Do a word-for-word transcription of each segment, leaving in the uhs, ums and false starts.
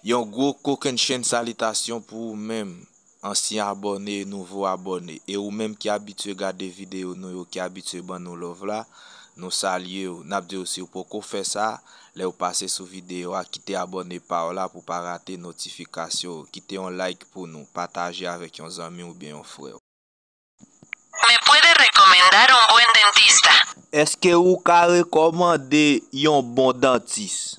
Yon gwo kokennchenn salitasyon pou ou menm, ansyen abòne e nouvo abòne, e ou menm ki abitye gade videyo nou yo, ki abitye ban nou love la, nou salye w. N ap di w si w poko fè sa, lè w pase sou videyo a, kite abòne pa w la pou w pa rate notifikasyon yo. Kite yon like pou nou, pataje avèk yon zanmi oubyen yon frè w. ¿Me puede recomendar un buen dentista? Èske ou ka rekòmande yon bon dantis?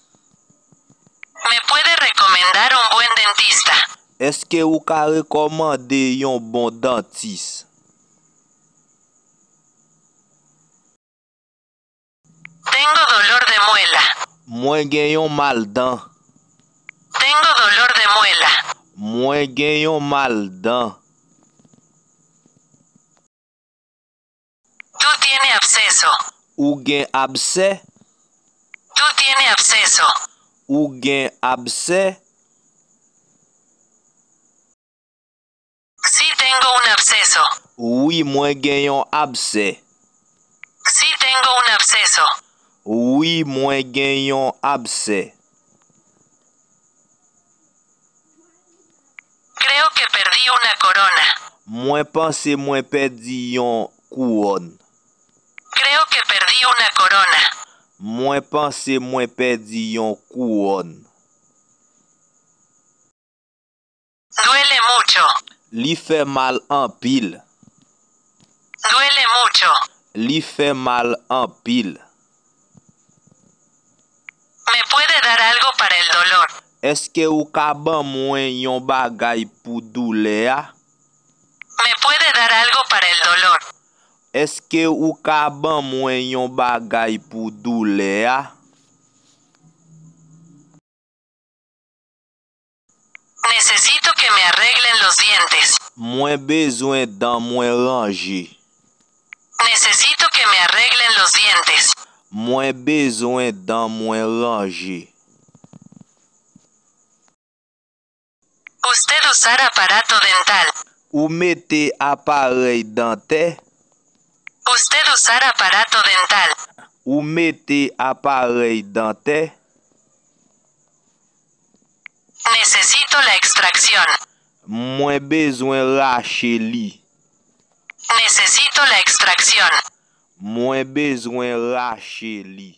¿Me puede recomendar un buen dentista? Èske ou ka rekòmande yon bon dantis? Tengo dolor de muela. Mwen gen yon mal dan. Tengo dolor de muela. Mwen gen yon mal dan. Tú tiene absceso. Ou gen absè. Tú tiene absceso. Ou gen absè. Sí tengo un absceso. Wi, mwen gen yon absè. Sí tengo un absceso. Wi, mwen gen yon absè. Creo que perdí una corona. Mwen panse mwen pèdi yon kouwòn. Creo que perdí una corona. Mwen panse mwen pèdi yon kouwòn. Duele mucho. Li fè mal anpil. Duele mucho. Li fè mal anpil. ¿Me puede dar algo para el dolor? Èske ou ka ban mwen yon bagay pou doulè a? ¿Me puede dar algo para el dolor? Èske ou ka ban mwen yon bagay pou doulè a? Necesito que me arreglen los dientes. Mwen bezwen dan mwen ranje. Necesito que me arreglen los dientes. Mwen bezwen dan mwen ranje. Usted usar aparato dental. Ou mete aparèy dantè. Usted usar aparato dental. Ou mete aparèy dantè. Necesito la extracción. Mwen bezwen rache li. Necesito la extracción. Mwen bezwen rache li.